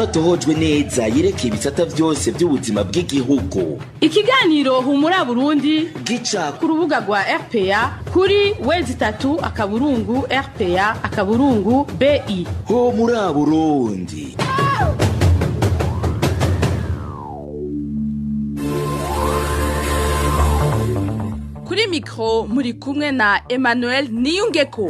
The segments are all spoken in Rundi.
Amakuru atohojwe neza yerekeye ibisata vyose vy'ubuzima bw'igihugu. Ikiganiro Humura Burundi gica ku rubuga rwa RPA kuri w3.rpa.bi. Ho muri Burundi. Kuri mikro muri kumwe na Emmanuel Niyungeko.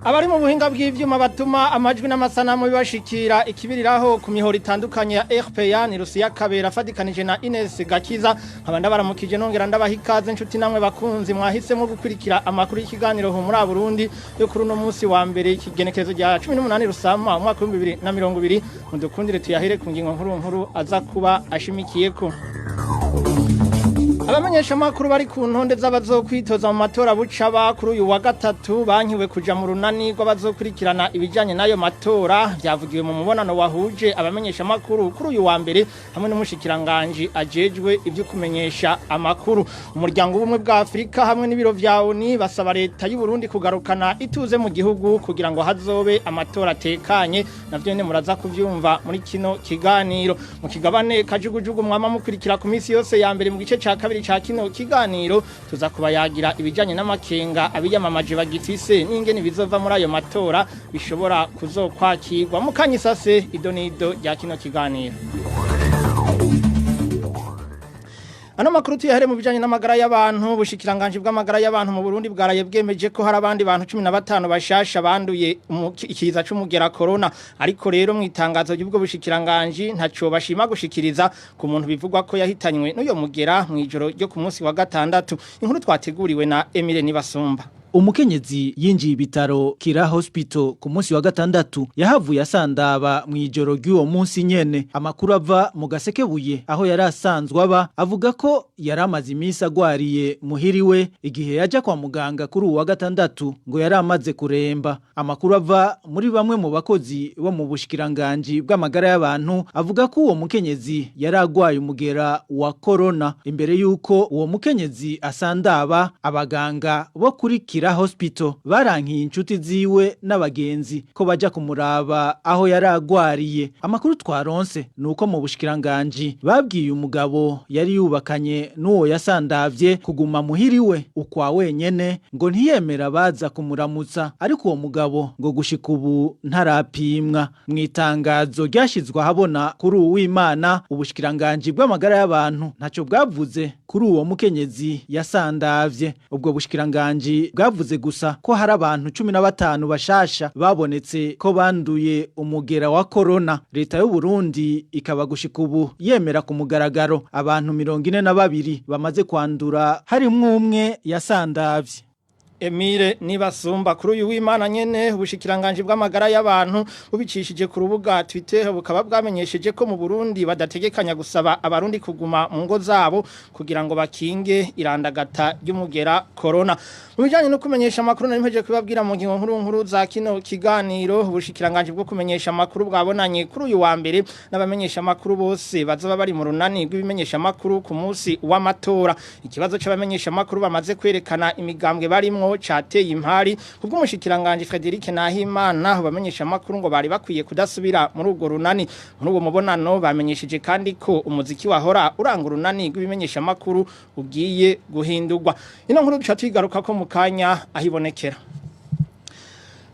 Abari mu buhinga bw'ivyuma batuma amajwi n'amasanamu bibashikira ikibiriraho ku mihoro itandukanye ya RPA ni Rusiya Kabera afadikanije na Ines Gakiza, nkaba ndabaramukije nongera ndabaha ikaze, inshuti namwe bakunzi mwahisemo gukurikira amakuru y'ikiganiro Humura Burundi yo kuri uno munsi wa mbere, ikigenekerezo rya 18 Rusama umwaka wa 2020. Mudukundire tuyahere ku ngingo nkuru nkuru aza kuba ashimikiyeko. Abamenyeshamakuru bari ku ntonde z'abazokwitoza mu matora bucaba kuri uyu wa gatatu bankiwe kuja mu runani rw'abazokurikirana ibijanye n'ayo matora. Vyavugiwe mu mubonano wahuje abamenyeshamakuru kuri uyu wa mbere hamwe n'umushikiranganji ajejwe ivyo kumenyesha amakuru. Umuryango w'Ubumwe bwa Afurika hamwe n'ibiro vya ONU basaba leta y'u Burundi kugarukana ituze mu gihugu kugira ngo hazobe amatora atekanye. Navyo nyene muraza kuvyumva muri kino kiganiro. Mu kigabane kajugujugu mwama mukurikira ku minsi yose ya mbere, mu gice ca kabiri ca kino kiganiro, tuza kubayagira ibijanye n'amakenga abiyamamaje bagifise n'ingene bizova muri ayo matora bishobora kuzokwakirwa. Mukanyisase idonido rya kino kiganiro. Ano makuru tuyahere mu bijanye n'amagara y'abantu. Ubushikiranganje bw'amagara y'abantu mu Burundi bwaraye bwemeje ko hari abandi bantu 15 bashasha banduye ikiza c'umugera corona. Ariko rero mu itangazo ry'ubwo bushikiranganje ntaco bashima gushikiriza ku muntu bivugwa ko yahitanywe n'uyo mugera mu ijoro ryo ku munsi wa gatandatu. Inkuru twateguriwe na Emile Nibasumba. Umukenyezi yinjiye ibitaro Kira Hospital ku munsi wa gatandatu yahavuye asandaba mu ijoro ry'uwo munsi nyene. Amakuru ava mu Gasekebuye aho yari asanzwe aba avuga ko yari amaze iminsi agwariye muhiriwe. Igihe yaja kwa muganga kuri uwa gatandatu ngo yari amaze kuremba. Amakuru ava muri bamwe mu bakozi bo mu bushikiranganji bw'amagara y'abantu avuga ko uwo mukenyezi yari agwaye umugera wa corona. Imbere y'uko uwo mukenyezi asandaba, abaganga bo kuri Kira Hospital barankiye inshuti ziwe n'abagenzi ko baja kumuraba aho yari agwariye. Amakuru twaronse nuko mu bushikiranganji babwiye umugabo yari yubakanye n'uwo yasandavye kuguma muhiriwe ukwa wenyene, ngo ntiyemera baza kumuramutsa. Ariko uwo mugabo ngo gushika ubu ntarapimwa. Mu itangazo ryashizwe ahabona kuri uwimana, ubushikiranganji bw'amagara y'abantu ntaco bwavuze kuri uwo mukenyezi yasandavye. Ubwo bushikiranganji bwavuze gusa ko hari abantu 15 bashasha babonetse ko banduye umugera wa corona. Leta y'u Burundi ikaba gushika ubu yemera ku mugaragaro abantu 42 bamaze kwandura, harimwo umwe yasandavye. Emile Nibasumba. Kuri uyu w'Imana nyene, ubushikiranganje bw'amagara y'abantu bubicishije ku rubuga Twitter bukaba bwamenyesheje ko mu Burundi badategekanya gusaba abarundi kuguma mu ngo zabo kugira ngo bakinge irandagata ry'umugera corona. Mu bijanye no kumenyesha amakuru, nari mpejeje kubabwira mu ngingo nkuru nkuru za kino kiganiro, ubushikiranganje bwo kumenyesha amakuru bwabonanye kuri uyu wa mbere n'abamenyesha amakuru bose bazoba bari mu runani rw'ibimenyesha amakuru ku munsi w'amatora. Ikibazo c'abamenyesha amakuru bamaze kwerekana imigambwe barimwo cateye impari. Kubw'umushikiranganje Frederic Nahimana, bamenyesha amakuru ngo bari bakwiye kudasubira muri urwo runani. Muri uwo mubonano bamenyesheje kandi ko umuziki wahora uranga urunani rw'ibimenyesha amakuru ugiye guhindurwa. Ino nkuru duca tuyigaruka ko mu kanya ahibonekera.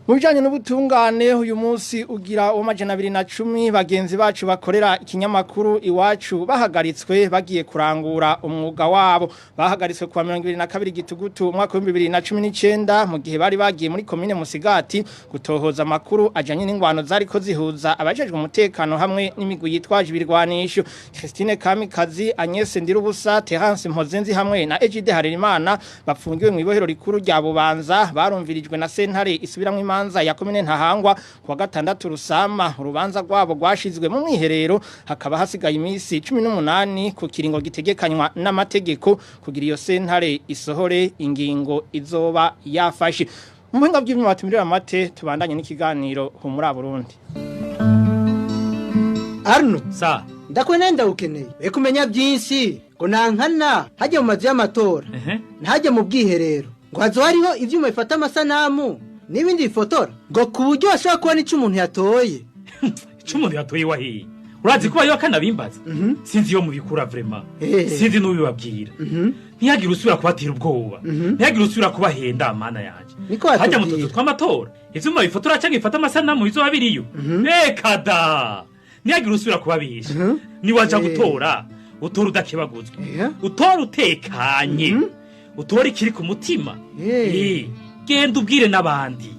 Mu bijanye n'ubutungane, uyu munsi ugira uwa 210 bagenzi bacu bakorera ikinyamakuru Iwacu bahagaritswe bagiye kurangura umwuga wabo. Bahagaritswe kuwa 2022 Gitugutu umwaka wa 2019 mu gihe bari bagiye muri komine Musigati gutohoza amakuru ajanye n'ingwano zariko zihuza abajejwe umutekano hamwe n'imigwi yitwaje ibirwanisho. Christine Kamikazi, Agnes Ndirubusa, Terence Mpozenzi hamwe na Egide Harerimana bafungiwe mu ibohero rikuru rya Bubanza. Barumvirijwe na sentare isubiramwo imanza ya komine Ntahangwa kuwa gatandatu Rusama. Urubanza rwabo rwashizwe mu mwiherero, hakaba hasigaye iminsi 18 ku kiringo gitegekanywa n'amategeko kugira iyo sentare isohore ingingo izoba yafashe. Mu buhinga bw'ivyuma batumirira amate, tubandanye n'ikiganiro Humura Burundi. Arno. Sa. Ndakwe ndawukeneye kumenya byinshi ngo nankana hajya mu mazu y'amatora, ntajya mu bwiherero, ngo hazo hariho ivyuma bifata amasanamu. N'ibindi bifotora ngo ku buryo bashobora kubona ico umuntu yatoye. Ico umuntu yatoye wahiye, urazi ko bariho akanabimbaza. Sinzi iyo mubikura vraiment. Sinzi n'ubibabwira. Ntihagire usubira kubatera ubwoba, ntihagire usubira kubahenda, mana yanje. Niko hajya mu batubwira. tuzu tw'amatora ivyuma bifotora canke bifata amasanamu bizoba biriyo? Reka da, ntihagire usubira kubabisha. Niwaja gutora, utora udakebaguzwa, utora utekanye, utora ikiri ku mutima. Genda ubwire n'abandi.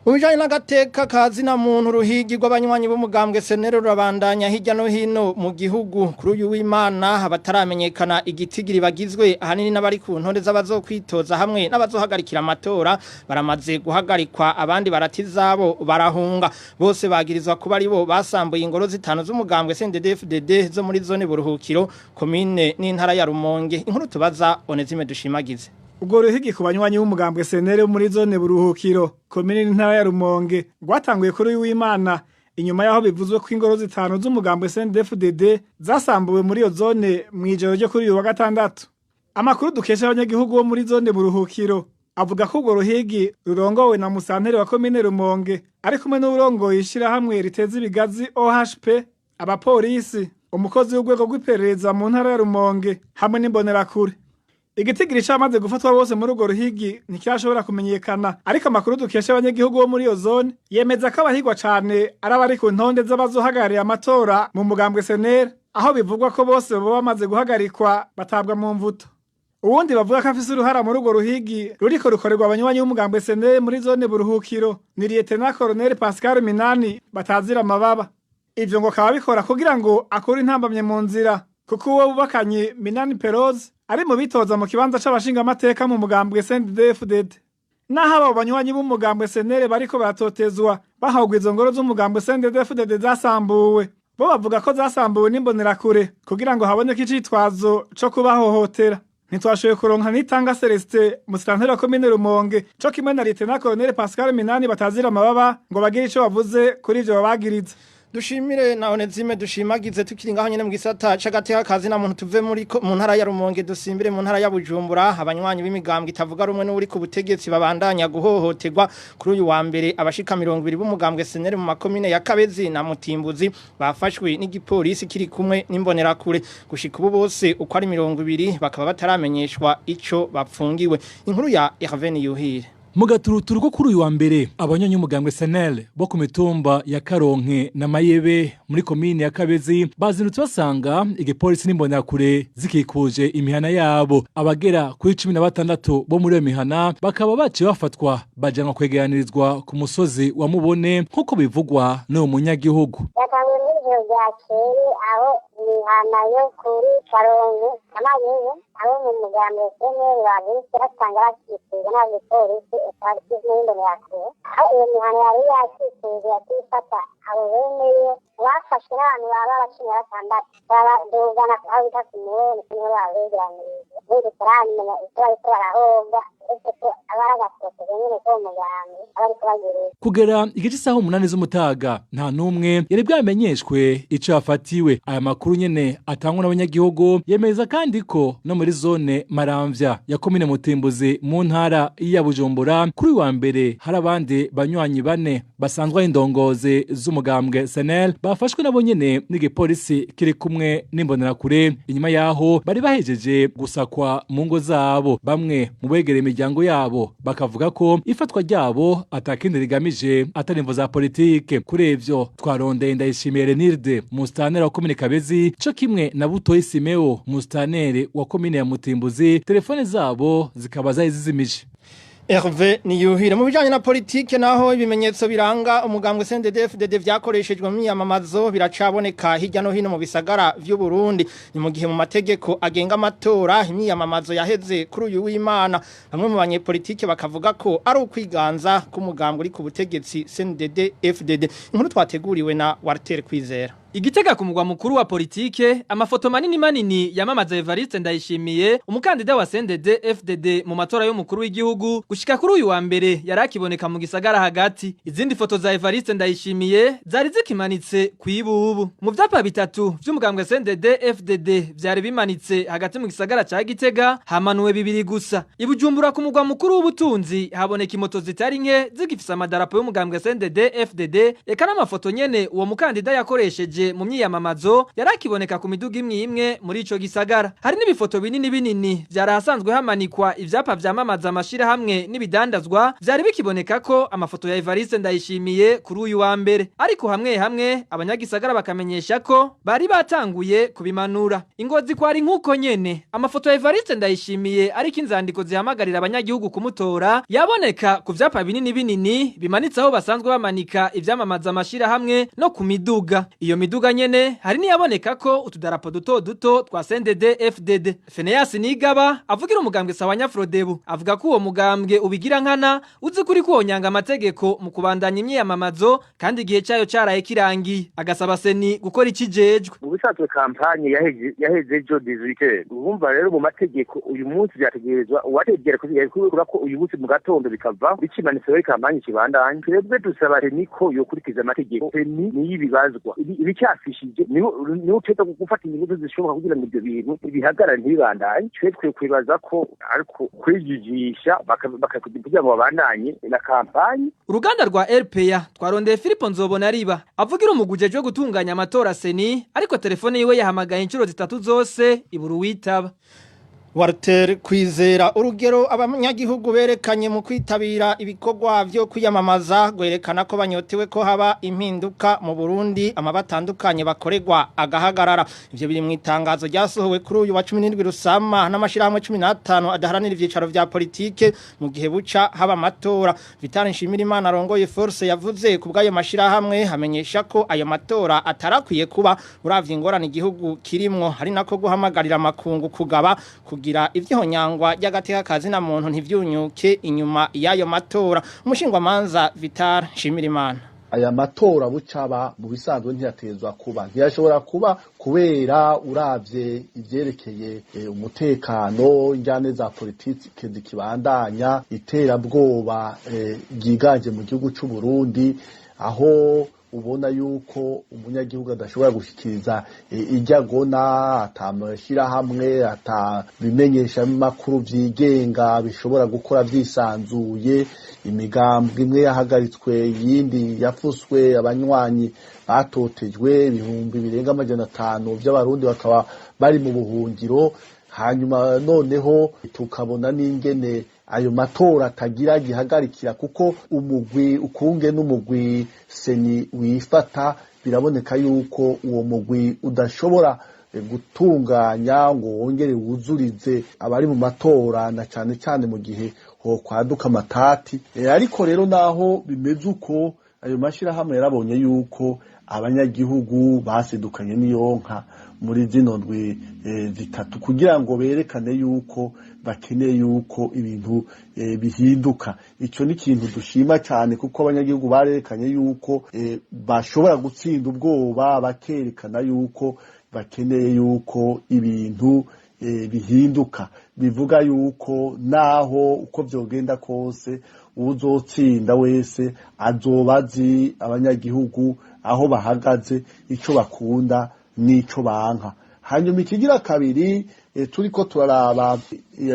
Ubijanye n'agateka kazina muntu, ruhigi rw'abanywanyi b'umugambwe CNL rurabandanya hirya no hino mu gihugu. Kuri uyu w'Imana, abataramenyekana igitigiri bagizwe ahanini n'abari ku ntonde z'abazokwitoza hamwe n'abazohagarikira amatora baramaze guhagarikwa, abandi barata izabo barahunga. Bose bagirizwa kuba ari bo basambuye ingoro zitanu z'umugambwe CNDD-FDD zo muri zone Buruhukiro, komine n'intara ya Rumonge. Inkuru tubaza Onezime Dushimagize. Ubwo ruhigi ku banywanyi b'umugambwe CNL muri zone Buruhukiro, komine n'intara ya Rumonge, rwatanguye kuri uyu w'Imana inyuma y'aho bivuzwe ko ingoro zitanu z'umugambwe CNDD-FDD zasambuwe muri iyo zone mw'ijoro ryo kuri uyu wa gatandatu. Amakuru dukesha abanyagihugu bo muri zone Buruhukiro avuga ko urwo ruhigi rurongowe na musanteri wa komine Rumonge ari kumwe n'uwurongoye ishirahamwe riteza ibigazi OHP, abapolisi, umukozi w'urwego rw'iperereza mu ntara ya Rumonge hamwe n'imbonerakure. Igitigiri c'abamaze gufatwa bose muri urwo ruhigi ntikirashobora kumenyekana, ariko amakuru dukesha abanyagihugu bo muri iyo zone yemeza ko abahigwa cane ari abari ku ntonde z'abazohagararira amatora mu mugambwe CNL, aho bivugwa ko bose baba bamaze guhagarikwa batabwa mu mvuto. Uwundi bavuga ko afise uruhara muri urwo ruhigi ruriko rukorerwa abanywanyi b'umugambwe CNL muri zone Buruhukiro ni Lieutenant Colonel Pascal Minani batazira amababa. Ivyo ngo akaba abikora kugira ngo akure intambamye mu nzira, kuko uwo bubakanye Minani Peroze ari mu bitoza mu kibanza c'abashingamateka mu mugambwe CNDD-FDD. Naho abo banywanyi b'umugambwe CNL bariko baratotezwa bahogwa izo ngoro z'umugambwe CNDD-FDD zasambuwe, bo bavuga ko zasambuwe n'imbonerakure kugira ngo haboneke icitwazo co kubahohotera. Ntitwashoboye kuronka Nitanga Celestin, musitanteri wa komine Rumonge, co kimwe na Lieutenant Colonel Pascal Minani batazira amababa, ngo bagire ico bavuze kuri ivyo babagiriza. Dushimire na Onezime Dushimagize. Tukiri ngaho nyene mu gisata c'agateka kazi na muntu, tuve muri mu ntara ya Rumonge dusimbire mu ntara ya Bujumbura. Abanywanyi b'imigambwe itavuga rumwe n'uri ku butegetsi babandanya guhohoterwa. Kuri uyu wa mbere, abashika 20 b'umugambwe CNL mu makomine ya Kabezi na Mutimbuzi bafashwe n'igipolisi kiri kumwe n'imbonerakure. Gushika ubu bose uko ari 20 bakaba bataramenyeshwa ico bapfungiwe. Inkuru ya Hervé Yuhire. Mu gaturuturu ko kuri uyu wa mbere, abanyonyi umugambwe CNL bo ku mitumba ya Karonke na Mayebe muri komine ya Kabezi bazindutse basanga igipolisi n'imbonerakure zikikuje imihana yabo. Abagera kuri 16 bo muri iyo mihana bakaba baciye bafatwa bajanwa kwegeranirizwa ku musozi wa Mubone, nk'uko bivugwa n'uwo munyagihugu. Yatanguye muri ijoro ryakeye, aho imihana yo kuri Karonke na Mayebe abo mu mugambwe CNL bazindutse basanga bakikujwe n'abapolisi n'imbonerakure, aho iyo mihana yari yakikujwe yaciye ifata abo beneyo. Bafashwe n'abantu baba 16, babadugana aho bita ku Mubone, niho babegeranirije. N'ubu tutaramenya icyo bariko barahogwa, uretse ko aba ari agatotezo nyene ko mu mugambwe aba ariko bagirira. Kugera igice isaha 8 z'umutaga, nta n'umwe yari bwamenyeshwe ico yafatiwe. Aya makuru nyene atangwa n'abanyagihugu yemeza kandi ko no muri zone Maramvya ya komine Mutimbuzi mu ntara ya Bujumbura, kuri uyu wa mbere hari abandi banywanyi bane basanzwe ari indongozi z'umugambwe CNL bafashwe nabo nyene n'igipolisi kiri kumwe n'imbonerakure, inyuma yaho bari bahejeje gusakwa mu ngo zabo. Bamwe mu begereye imiryango yabo bakavuga ko ifatwa ryabo atakindi rigamije atari imvo za politike. Kuri ivyo twarondeye Ndayishimiye Renilde, musitanteri wa komine Kabezi, co kimwe na Butoyi Simeo, musitanteri wa komine ya Mutimbuzi, telefone zabo zikaba zari zizimije. Hervé Niyuhire. Mu bijanye na politike naho, ibimenyetso biranga umugambwe CNDD-FDD vyakoreshejwe mu myamamazo biracaboneka hirya no hino mu bisagara vy'u Burundi. Ni mu gihe mu mategeko agenga amatora imyiyamamazo yaheze kuri uyu w'Imana. Bamwe mu banyepolitike bakavuga ko ari ukwiganza k'umugambwe uri ku butegetsi CNDD-FDD. Inkuru twateguriwe na Walter Kwizera. Igitega ku mugwa mukuru wa politike, amafoto manini manini yamamaza Evariste Ndayishimiye, umukandida wa CNDD FDD mu matora y'umukuru w'igihugu, gushika kuri uyu wa mbere yarakiboneka mu gisagara hagati. Izindi foto za Evariste Ndayishimiye zari zikimanitse kwibubu. Mu vyapa bitatu vy'umugambwe CNDD FDD vyari bimanitse hagati mu gisagara ca Gitega, hamanuwe bibiri gusa. Ibujumbura ku mugwa mukuru w'ubutunzi haboneka imoto zitari nke zigifise amadarapo y'umugambwe CNDD FDD, eka n'amafoto nyene uwo mukandida yakoresheje mu myiyamamazo yarakiboneka ku miduga imwe imwe muri ico gisagara. Hari n'ibifoto binini binini vyarahasanzwe hamanikwa ivyapa vyamamaza amashirahamwe n'ibidandazwa vyari bikiboneka ko amafoto ya Evariste Ndayishimiye kuri uyu wa mbere, ariko hamwe hamwe abanyagisagara bakamenyesha ko bari batanguye kubimanura. Ingozi kwari nkuko nyene amafoto ya Evariste Ndayishimiye ariko inzandiko zihamagarira abanyagihugu kumutora yaboneka ku vyapa binini binini bimanitse aho basanzwe bamanika ivyamamaza amashirahamwe no ku miduga. Iyo miduga nyene hari niyaboneka ko utudarapo duto duto twa CNDD FDD. Feneas Nigaba avugira umugambwe Sawanya Frodebu avuga ko uwo mugambwe ubigira nkana uzi kuri kuwonyanga amategeko mu kubandanya imyiyamamazo kandi igihe cyayo caraye kirangiye, agasaba seni gukora ikijejwe. Mu bisanzwe kampanye yaheze ejo 18. Urumva rero mu mategeko uyu munsi byategerezwa uwategera kugira ko uyu munsi mu gatondo bikava bikimanitse muri kampanye kibandanye. Twebwe dusaba niko yokurikiza amategeko, seni niyo ibibazwa ibicyafishije niho uteza gufata ingingo zishoboka kugira ngo ibyo bintu bihagarare ntibibandanye. Twe kwibaza ko ariko kwijigisha bakakugira ngo babandanye na kampanye. Uruganda rwa RPA twarondeye Philippe Nzobonariba avugira umuguje wo gutunganya amatora seni, ariko telefone yiwe yahamagaye inshuro zitatu zose ibura uwitaba. Walter Kwizera, urugero abanyagihugu berekanye mu kwitabira ibikorwa vyo kwiyamamaza gwerekana ko banyotewe ko haba impinduka mu Burundi, amabatandukanye bakoregwa agahagarara. Ivyo biri mu itangazo ryasohowe kuri uyu wa 17 Rusama n'amashirahamwe 15 adaharanira ivyicaro vya politike mu gihe buca haba amatora. Vital Nshimirimana arongoye Force yavuze ku bw'ayo mashirahamwe hamenyesha ko ayo matora atarakwiye kuba uravye ingorane igihugu kirimwo, hari nako guhamagarira amakungu kugaba kugira ivyihonyangwa ry'agateka kazi na muntu ntivyunyuke inyuma y'ayo matora. Umushingwamanza Vital Nshimirimana: Aya matora bucaba mu bisanzwe ntiyatezwa kuba, ntiyashobora kuba kubera uravye ivyerekeye umutekano, injyane za politike zikibandanya, iterabwoba ryiganje mu gihugu c'u Burundi, aho ubona yuko umunyagihugu adashobora gushikiriza ijyagona, atamashyirahamwe, atabimenyesha makuru vyigenga bishobora gukora vyisanzuye, imigambwe imwe yahagaritswe, iyindi yafuswe, abanywanyi batotejwe, 500,000 vy'abarundi bakaba bari mu buhungiro. Hanyuma noneho tukabona n'ingene ayo matora atagira gihagarikira, kuko umugwi ukunge n'umugwi seni wifata, biraboneka yuko uwo mugwi udashobora gutunganya ngo wongere wuzurize abari mu matora, na cane cane mu gihe ho kwaduka amatati. Ariko rero naho bimeze uko, ayo mashirahamwe yarabonye yuko abanyagihugu basidukanye n'iyonka muri zino ndwi zitatu kugira ngo berekane yuko bakeneye yuko ibintu bihinduka. Ico ni ikintu dushima cyane, kuko abanyagihugu barerekanye yuko bashobora gutsinda ubwoba, bakerekana yuko bakeneye yuko ibintu bihinduka. Bivuga yuko naho uko vyogenda kose uzotsinda wese azoba azi abanyagihugu aho bahagaze, ico bakunda n'ico banka. Hanyuma ikigira kabiri, turiko turaraba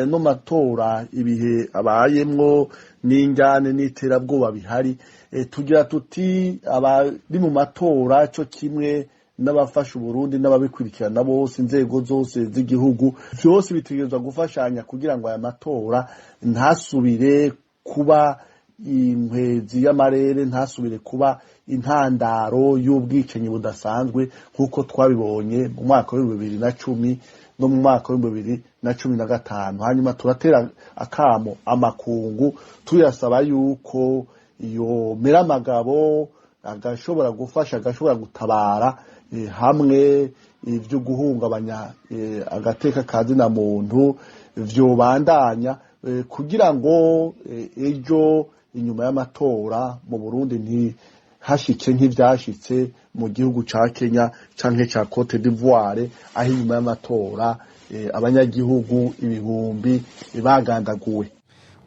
no matora ibihe abayemwo n'injyane n'iterabwoba bihari, tugira tuti abari mu matora co kimwe n'abafasha Uburundi n'ababikurikirana bose, inzego zose z'igihugu, vyose bitegerezwa gufashanya kugira ngo aya matora ntasubire kuba inkwezi y'amarere, ntasubire kuba intandaro y'ubwicanyi budasanzwe nk'uko twabibonye mu mwaka w'ibihumbi 2010 no mu mwaka w'ibihumbi 2015. Hanyuma turatera akamo amakungu tuyasaba yuko yomera amagabo agashobora gufasha, agashobora gutabara hamwe ivyo guhungabanya agateka kazina muntu vyobandanya, kugira ngo ejo inyuma y'amatora mu Burundi Hashike nk'ivyashitse mu gihugu ca Kenya canke ca Cote d'Ivoire, aho inyuma y'amatora abanyagihugu ibihumbi bagandaguwe.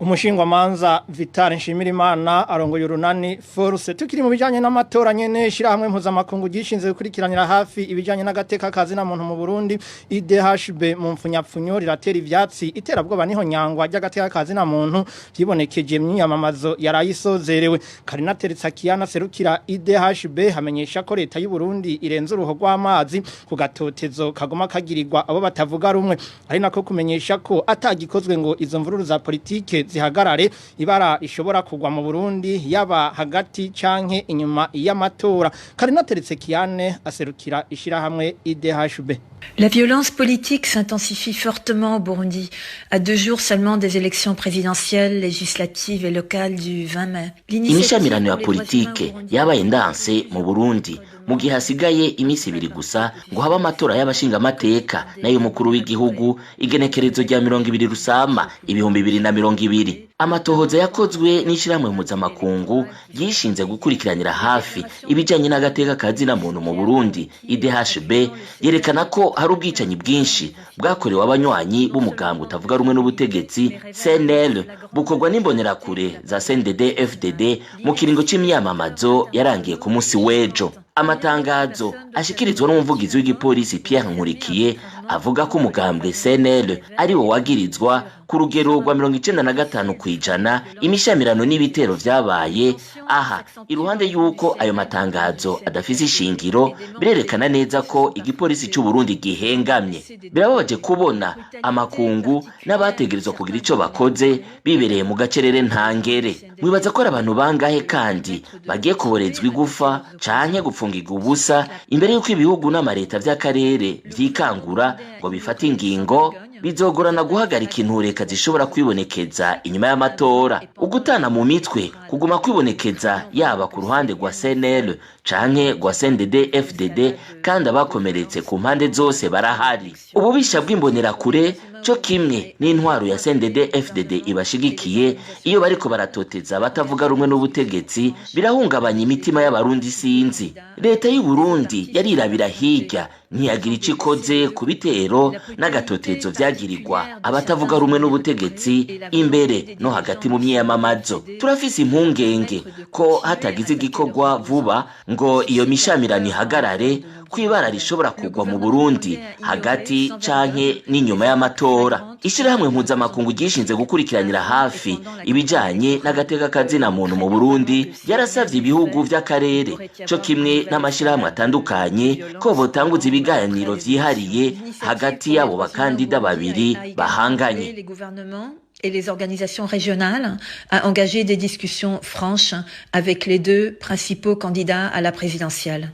Umushingwamanza Vital Nshimirimana arongoye urunani Force. Tukiri mu bijanye n'amatora nyene, shirahamwe mpuzamakungu gishinze gukurikiranira hafi ibijanye n'agateka kazi na muntu mu Burundi, IDHB mu mfunyapfunyo, riratera ivyatsi iterabwoba niho nyangwa ry'agateka kazi na muntu vyibonekeje myiyamamazo yarayisozerewe. Karina Teritsakiana serukira IDHB hamenyesha ko leta y'u Burundi irenze uruho rw'amazi ku gatotezo kagoma kagirirwa abo batavuga rumwe, ari nako kumenyesha ko atagikozwe ngo izo mvururu za politike zihagarare, ibara ishobora kugwa mu Burundi yaba hagati canke inyuma y'amatora. Karina Teritsekiane aserukira ishirahamwe IDHB. La violence politique s'intensifie fortement au Burundi, à 2 jours seulement des élections présidentielles, législatives et locales du 20 mai. Imishamirano ya politike yabaye ndanse mu Burundi mu gihe hasigaye iminsi 2 gusa ngo habe amatora y'abashingamateka n'ay'umukuru w'igihugu, igenekerezo rya 20 Rusama 2020. Amatohoza yakozwe n'ishyirahamwe mpuzamakungu ryishinze gukurikiranira hafi ibijyanye n'agateka ka zina muntu mu Burundi, IDHB, yerekana ko hari ubwicanyi bwinshi bwakorewe abanywanyi b'umugambwe utavuga rumwe n'ubutegetsi CNL, bukorwa n'imbonerakure za CNDD FDD mu kiringo c'imyamamazo yarangiye ku munsi w'ejo. Amatangazo ashikirizwa n'umuvugizi w'igipolisi Pierre Nkurikiye avuga ko umugambwe CNL ari wo wagirizwa ku rugero rwa 95% imishamirano n'ibitero vyabaye. Aha, iruhande y'uko ayo matangazo adafise ishingiro, birerekana neza ko igipolisi c'u Burundi gihengamye. Birababaje kubona amakungu n'abategerezwa kugira ico bakoze bibereye mu gacerere ntangere. Mwibaza ko ari abantu bangahe kandi bagiye kuborezwa igufa canke gupfungirwa ubusa imbere y'uko ibihugu n'amareta vy'akarere vyikangura ngo bifate ingingo? Bizogorana guhagarika intureka zishobora kwibonekeza inyuma y'amatora. Ugutana mu mitwe kuguma kwibonekeza yaba ku ruhande rwa CNL canke rwa CNDD FDD, kandi abakomeretse ku mpande zose barahari. Ububisha bw'imbonerakure co kimwe n'intwaro ya CNDD FDD ibashigikiye iyo bariko baratoteza batavuga rumwe n'ubutegetsi birahungabanya imitima y'abarundi sinzi. Leta y'u Burundi yarirabira hirya, ntiyagira ico ikoze ku bitero n'agatotezo vyagirirwa abatavuga rumwe n'ubutegetsi imbere no hagati mu myiyamamazo. Turafise impungenge ko hatagize igikorwa vuba ngo iyo mishamirano ihagarare, kwibara rishobora kugwa mu Burundi hagati canke n'inyuma y'amatora. Ishirahamwe mpuzamakungu ryishinze gukurikiranira hafi ibijanye n'agateka kazina muntu mu Burundi yarasavye ibihugu vy'akarere co kimwe n'amashirahamwe atandukanye ko botanguza ibiganiro vyihariye hagati y'abo bakandida babiri bahanganye. Les gouvernements et les organisations régionales à engager des discussions franches avec les deux principaux candidats à la présidentielle.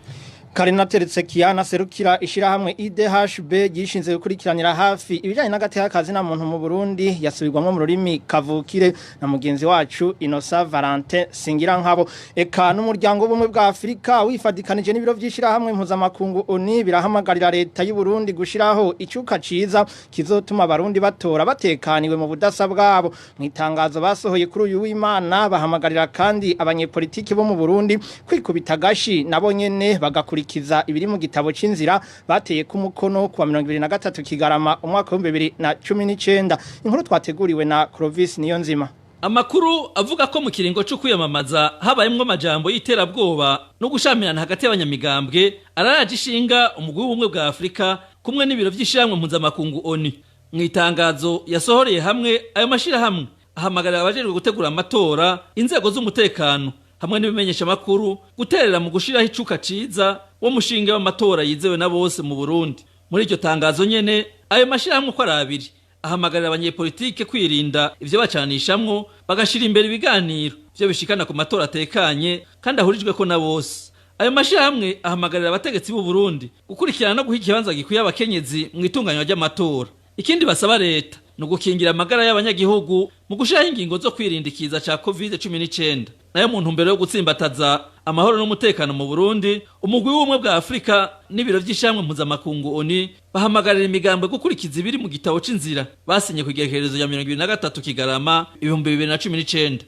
Karina Teretsekiana serukira ishirahamwe IDHB gishinze gukurikiranira hafi ibijanye n'agateka kazi na muntu mu Burundi, yasubirwamo mu rurimi kavukire na mugenzi wacu Innocent Valentin Singira nkabo. Eka n'umuryango w'ubumwe bwa Afrika wifadikanije n'ibiro vy'ishirahamwe mpuzamakungu ONU birahamagarira leta y'u Burundi gushiraho icuka ciza kizotuma abarundi batora batekaniwe mu budasa bwabo. Mu itangazo basohoye kuri uyu w'Imana, bahamagarira kandi abanyepolitiki bo mu Burundi kwikubita gashi, nabo nyene bagakurikiza ibiri mu gitabo c'inzira bateye ku mukono kuwa 2023 Kigarama umwaka wa 2019. Inkuru twateguriwe na Clovis Niyonzima. Amakuru avuga ko mu kiringo cyo kwiyamamaza habayemwo amajambo y'iterabwoba no gushamirana hagati y'abanyamigambwe araraje ishinga umugwi w'ubumwe bwa Afurika kumwe n'ibiro vy'ishirahamwe mpuzamakungu ONU. Mu itangazo yasohoreye hamwe, ayo mashirahamwe ahamagarira abajejwe gutegura amatora, inzego z'umutekano hamwe n'ibimenyeshamakuru guterera mu gushiraho icuka ciza wo mushinge w'amatora yizewe na bose mu Burundi. Muri iryo tangazo nyene, ayo mashirahamwe uko ari abiri ahamagarira abanyepolitike kwirinda ivyo bacanishamwo, bagashira imbere ibiganiro vyo bishikana ku matora atekanye kandi ahurijweko na bose. Ayo mashirahamwe ahamagarira abategetsi b'u Burundi gukurikirana no guha ikibanza gikwiye abakenyezi mu itunganywa ry'amatora. Ikindi basaba leta ni ugukingira amagara y'abanyagihugu mu gushiraho ingingo zo kwirinda ikiza ca COVID-19. Nayo mu ntumbero yo gutsimbataza amahoro n'umutekano mu Burundi, umugwi w'ubumwe bwa Afurika n'ibiro vy'ishirahamwe mpuzamakungu ONU bahamagarira imigambwe gukurikiza ibiri mu gitabo c'inzira basinye ku igerekerezo rya 2023 Kigarama 2019.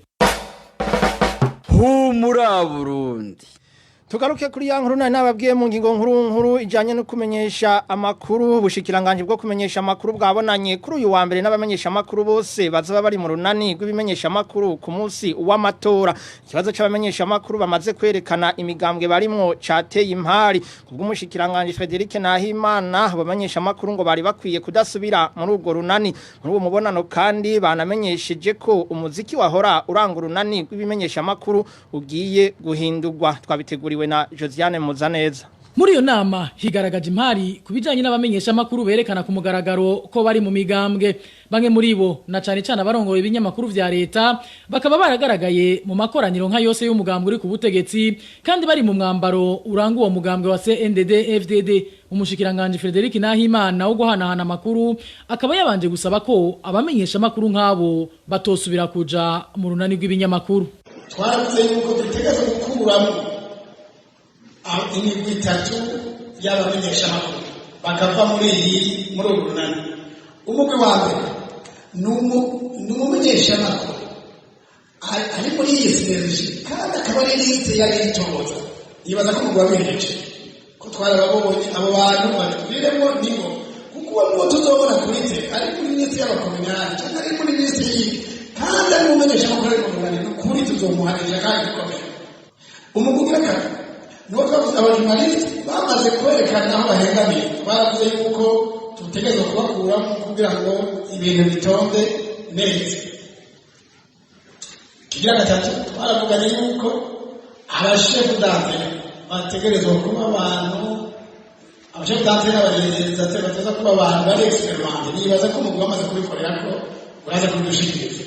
Humura Burundi. Tugaruke kuri ya nkuru nari nababwiye mu ngingo nkuru nkuru ijanye no kumenyesha amakuru. Ubushikiranganje bwo kumenyesha amakuru bwabonanye kuri uyu wa mbere n'abamenyesha amakuru bose bazaba bari mu runani rw'ibimenyesha amakuru ku munsi w'amatora. Ikibazo c'abamenyesha amakuru bamaze kwerekana imigambwe barimwo cateye impari kubw'umushikiranganje Frederic Nahimana. Abamenyesha amakuru ngo bari bakwiye kudasubira muri urwo runani. Muri uwo mubonano kandi banamenyesheje ko umuziki wahora uranga urunani rw'ibimenyesha amakuru ugiye guhindurwa. Twabiteguriwe na Josiane Muzaneza. Muri iyo nama higaragaje impari ku bijanye n'abamenyesha makuru berekana ku mugaragaro ko bari mu migambwe. Bamwe muri bo, na cane cane abarongoye ibinyamakuru vya leta, bakaba baragaragaye mu makoraniro nka yose y'umugambwe uri ku butegetsi kandi bari mu mwambaro uranga uwo mugambwe wa CNDD FDD. Umushikiranganje Frederic Nahimana wo guhanahana amakuru akaba yabanje gusaba ko abamenyesha makuru nk'abo batosubira kuja mu runani rw'ibinyamakuru. Twaravuze yuko dutegerezwa gukuramo imigwi itatu y'abamenyeshamakuru bakava muri uru runani. Umugwi wa mbere ni umumenyeshamakuru ari muri iyi synergie kandi akaba ari liste y'abitoza. Yibaza ko umugwi wabihejeje, ko twarababonye abo bantu batubwiremo nibo, kuko uwo nuwo tuzobona kuri te ari kuri liste y'abakominari cyangwa ari muri liste yiyi kandi ari umumenyeshamakuru ari mu runani, ni ukuri tuzomuhanisha kandi bikomeye. Umugwi ugira kabiri nuko twavuze abajournaliste bamaze kwerekana aho bahengamiye. Twaravuze yuko tutegerezwa kubakuramo kugira ngo ibintu bitonde neza. Kigira gatatu, twaravuganye yuko abashefu d'antenne bategerezwa kuba abantu, abashefu d'antenne n'abaréalisateur bategerezwa kuba abantu bari expérimentés. Nibaza ko umugwi wamaze kubikorera ko uraza kubidushikiriza.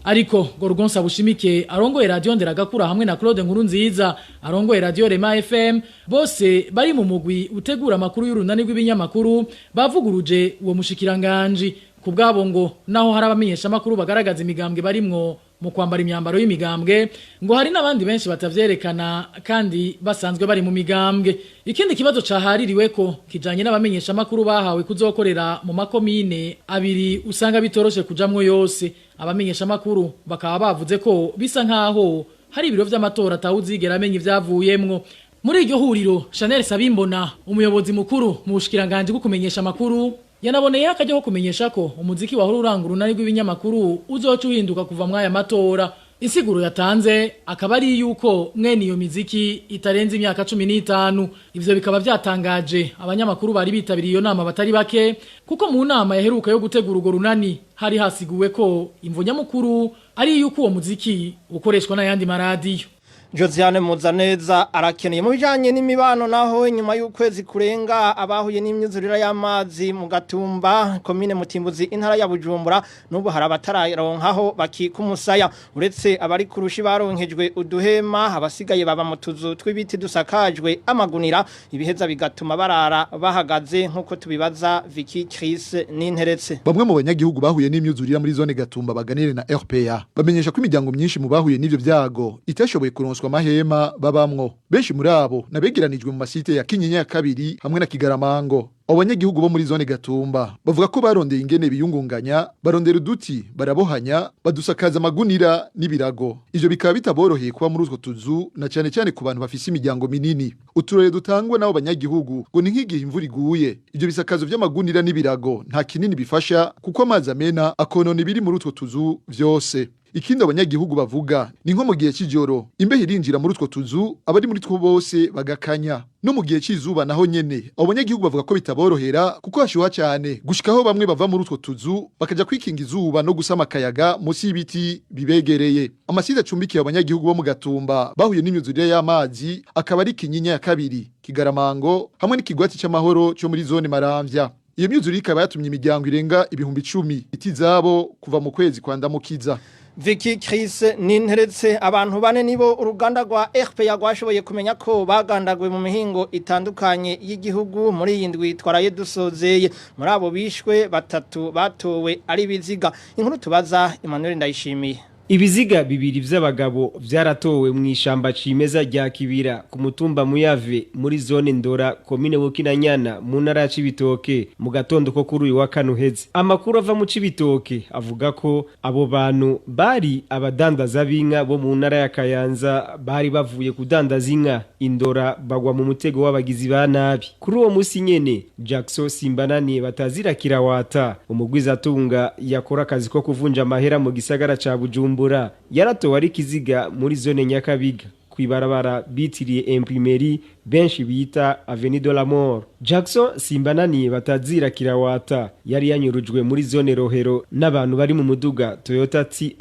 Ariko Gorgonsa Bushimike arongoye radio Nderagakura hamwe na Claude Nkurunziza arongoye radio Rema FM, bose bari mu mugwi utegura amakuru y'urunani rw'ibinyamakuru, bavuguruje uwo mushikiranganje. Ku bwabo ngo naho hari abamenyesha makuru bagaragaza imigambwe barimwo mu kwambara imyambaro y'imigambwe, ngo hari n'abandi benshi batavyerekana kandi basanzwe bari mu migambwe. Ikindi kibazo cahaririwe ko kijanye n'abamenyesha makuru bahawe kuzokorera mu makomine abiri usanga bitoroshe kujamwo yose. Abamenyesha makuru bakaba bavuze ko bisa nkaho hari ibiro vy'amatora atawuzigera amenya ivyavuyemwo. Muri iryo huriro, Chanel Sabimbona, umuyobozi mukuru mu bushikiranganje bwo kumenyesha amakuru, yanaboneye akajya ko kumenyesha ko umuziki wahora uranga urunani rw'ibinyamakuru uzoca uhinduka kuva mw'aya matora. Insiguro yatanze akaba ari yuko mwene iyo miziki itarenze imyaka 15. Ivyo bikaba vyatangaje abanyamakuru bari bitabiriye iyo nama batari bake, kuko mu nama yaheruka yo gutegura urwo runani hari hasiguwe ko imvo nyamukuru ari yuko uwo muziki ukoreshwa n'ayandi maradiyo. Josiane Muzaneza arakeneye. Mu bijanye n'imibano naho, inyuma y'ukwezi kurenga abahuye n'imyuzurira y'amazi mu Gatumba, komine Mutimbuzi, intara ya Bujumbura, n'ubu hari abatararonkaho bakika umusaya. Uretse abari kurushi baronkejwe uduhema, abasigaye baba mu tuzu tw'ibiti dusakajwe amagunira, ibiheza bigatuma barara bahagaze, nk'uko tubibaza Vicky Chris Ninteretse. Bamwe mu banyagihugu bahuye n'imyuzurira muri zone Gatumba baganire na RPA bamenyesha ko imiryango myinshi mu bahuye n'ivyo vyago itashoboye kuronswa amahema babamwo. Benshi muri abo nabegeranijwe mu masite ya Kinyinya ya kabiri hamwe na Kigaramango. Abo banyagihugu bo muri zone Gatumba bavuga ko barondeye ingene biyungunganya, barondera uduti barabohanya, badusakaza amagunira n'ibirago. Ivyo bikaba bitaboroheye kuba muri utwo tuzu, na cane cane ku bantu bafise imiryango minini. Uturere dutangwa n'abo banyagihugu ngo ni nk'igihe imvura iguye, ivyo bisakazo vy'amagunira n'ibirago nta kinini bifasha, kuko amazi amena akonona ibiri muri utwo tuzu vyose. Ikindi abanyagihugu bavuga ni nko mu gihe c'ijoro imbeho irinjira muri utwo tuzu, abari muri two bose bagakanya. No mu gihe c'izuba naho nyene abo banyagihugu bavuga ko bitaborohera, kuko hashuha cyane gushikaho bamwe bava muri utwo tuzu bakaja kwikinga izuba no gusama akayaga munsi y'ibiti bibegereye. Amasite acumbikiye abanyagihugu bo mu Gatumba bahuye n'imyuzurire y'amazi akaba ari Kinyinya ya kabiri, Kigaramango hamwe n'ikigwati c'amahoro cyo muri zone Maramvya. Iyo myuzurire ikaba yatumye imiryango irenga 10,000 itizabo kuva mu kwezi kwa Ndamukiza. Vicky Chris Ninteretse. Abantu bane nibo uruganda rwa RPA rwashoboye kumenya ko bagandaguwe mu mihingo itandukanye y'igihugu muri iyi ndwi twaraye dusozeye. Muri abo bishwe, batatu batowe ari biziga. Inkuru tubaza Emmanuel Ndayishimiye. Ibiziga bibiri vy'abagabo vyaratowe mu ishamba cimeza rya Kibira ku mutumba Muyave muri zone Ndora, komine Bukinanyana, mu ntara ya Cibitoke, mu gatondo ko kuri uyu wa kane uheze. Amakuru ava mu Cibitoke avuga ko abo bantu bari abadandaza b'inka bo mu ntara ya Kayanza, bari bavuye kudandaza inka Indora, bagwa mu mutego w'abagizi ba nabi. Kuri uwo musi nyene, Jackson Simbananiye batazira Kirawata, umugwizatunga yakora akazi ko kuvunja amahera mu gisagara ca Bujumbura, yaratowe ari kiziga muri zone Nyakabiga kwibarabara bitiriye Imprimerie, benshi bita Avenue de la Mort. Jackson Simbananiye batazira Kirawata yari yanyurujwe muri zone Rohero n'abantu bari mu muduga Toyota TI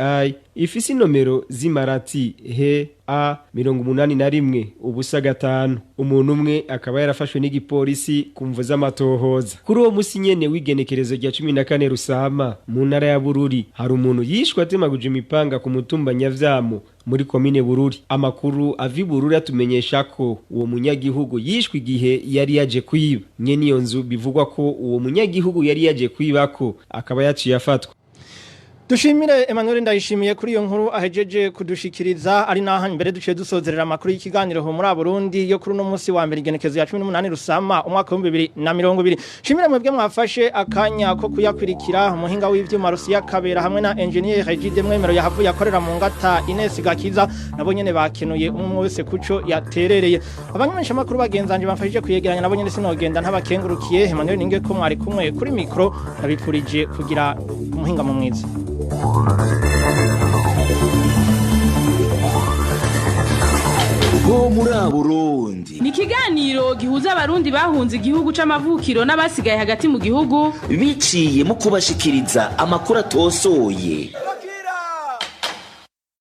ifise inomero z'imarati H A 81 05. Umuntu umwe akaba yarafashwe n'igipolisi ku mvo z'amatohoza. Kuri uwo musi nyene w'igenekerezo rya 14 Rusama, mu ntara ya Bururi hari umuntu yishwe atemaguje imipanga ku mutumba Nyavyamo muri komine Bururi. Amakuru ava i Bururi atumenyesha ko uwo munyagihugu yishwe igihe yari yaje kwiba. Nyene iyo nzu bivugwa ko uwo munyagihugu yari yaje kwibako akaba yaciye afatwa. Dushimire Emmanuel Ndayishimiye kuri iyo nkuru ahejeje kudushikiriza, ari naha imbere duciye dusozerera amakuru y'ikiganiro ho muri Burundi yo kuri uno munsi wa mbere, igenekezo ya 18 Rusama umwaka wa 2020. Shimire mwebwe mwafashe akanya ko kuyakwirikira, umuhinga w'ivyuma Rusiya Kabera hamwe na engineer Regide Mwemero yahavuye akorera mu ngata Ines Gakiza, nabo nyene bakenuye umwe wese kuco yaterereye. Abanyamisha makuru bagenzanje bamfashije kuyegeranya, nabo nyene sinogenda ntabakengurukiye. Emmanuel Ninge ko mwari kumwe kuri micro, nabipfurije kugira umuhinga mu mwiza. Bo muri Burundi Ni ikiganiro gihuza abarundi bahunze igihugu c'amavukiro n'abasigaye hagati mu gihugu biciye mu kubashikiriza amakuru atosoye.